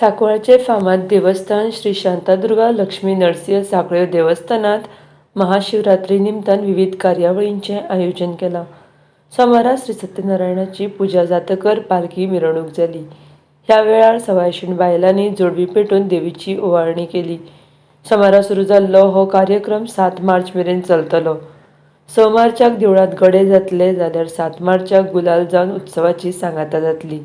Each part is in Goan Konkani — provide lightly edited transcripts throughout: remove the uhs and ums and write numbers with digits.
सांकवाळचे फामाद देवस्थान श्री शांतादुर्गा लक्ष्मी नरसिंह सांखळे देवस्थानांत महाशिवरात्री निमतान विविध कार्यावळींचें आयोजन केलां. सोमारा श्री सत्यनारायणाची पुजा जातकर पालखी मिरवणूक जाली. ह्या वेळार सवायशीण बायलांनी जोडवी पेटोवन देवीची ओवाळणी केली. सोमारा सुरू जाल्लो हो कार्यक्रम 7 मार्च मेरेन चलतलो. 6 मार्चाक देवळांत गडे जातले जाल्यार 7 मार्चाक गुलाल जावन उत्सवाची सांगाता जातली.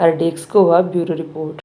RDX Goa bureau report.